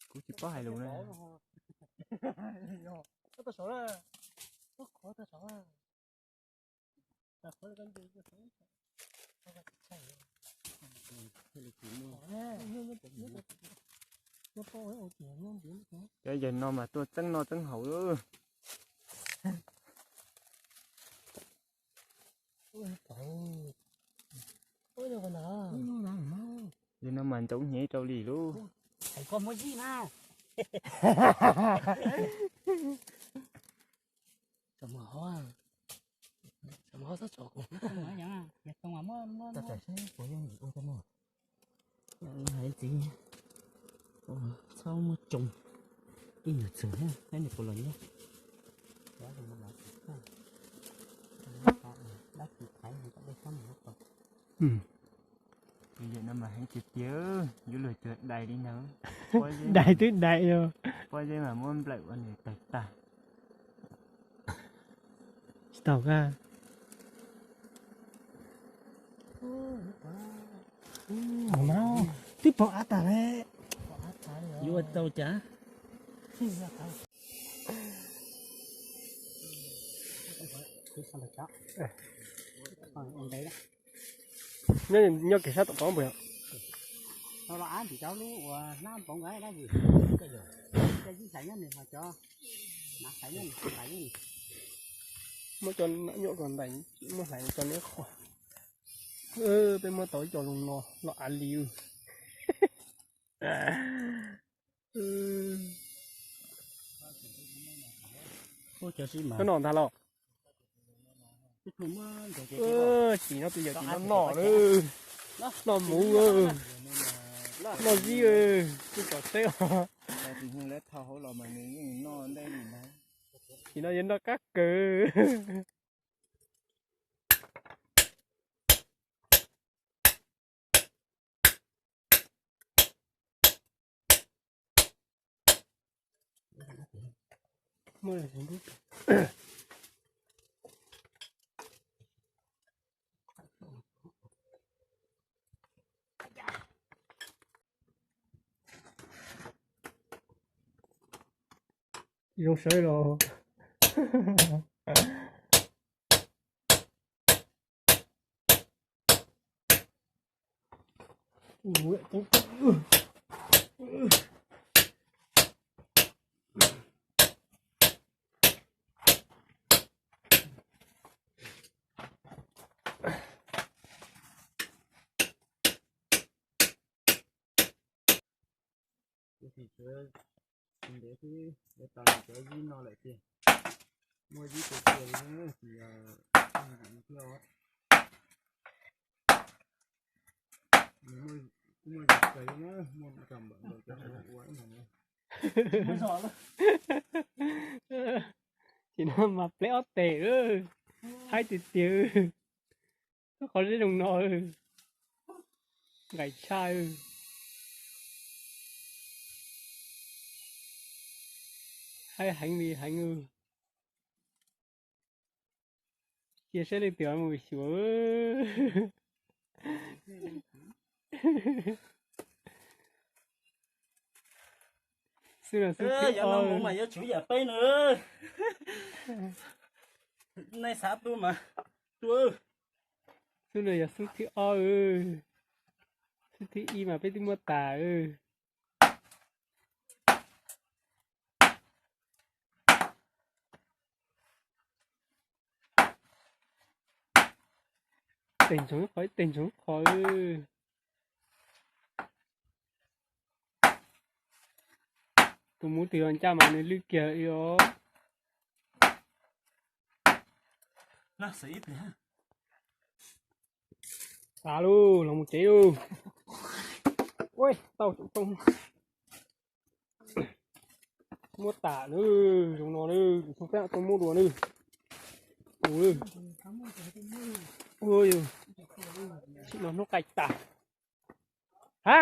Kuv tsis paub hais lus na. Cov yawg no mas tuaj txeeb noj txeeb haus lawm. Yawg no mas ntxoov hnyev rau li lub. Hais txiv, txhob muaj tsoo, ib nyuag txwg thiab, neb nws puas los nyob. Yawm no mas heev tiag tiag, yuav luag cuag dais li ntawd. Dais twb dais os. Pob zeb mas muab nplawm ua nws tawg tag. Tsis tau kab. Twb pom ab tag le. Yuav tau cas? Nyob kiag sab tom qab npua yom. Muab cov nyuam kom ntais, muab hlais cov neb qhua. Peb muab tau ib co zoo no los av li. Koj noj ntag los? Tsis no twb yog tsis noj noj, noj muv. Noj zib, kuj tsom teb os. Tsis no yuav noj qab kawg. Zoo saib los. Ntev xwb, yuav tau cov zib no lawm tiag. Muaj zib tiag tiag li, tsis yog thiab. Muaj zib kawg li na, muaj cov npawm nkaus cov ua ib no. Tsis no mas pleb ob teg, haib tiag tiag. Qhov zeb zoo no, nqaim tshaj. Haib heev li heev. Cia saib leej twg mus xyuas. Xwb los xwb thiab os. Mas yuav tsum yam peb no. Nej xav tuaj mas tuaj. Xwb los yog xwb thib ob, xwb thib ib mas peb twb muab tas. Teg ntsoov qhov, teg ntsoov qhov. Tus muv twg los ncaj mas nws lwj kiag li os. Xav lauj, los mus tsev lauj. Tau tsoom tooj. Muab tas nawb, zoo no nawb, tus xyoo peb tuaj muab dua nawb. Sim no hnub qaij tas. Ha,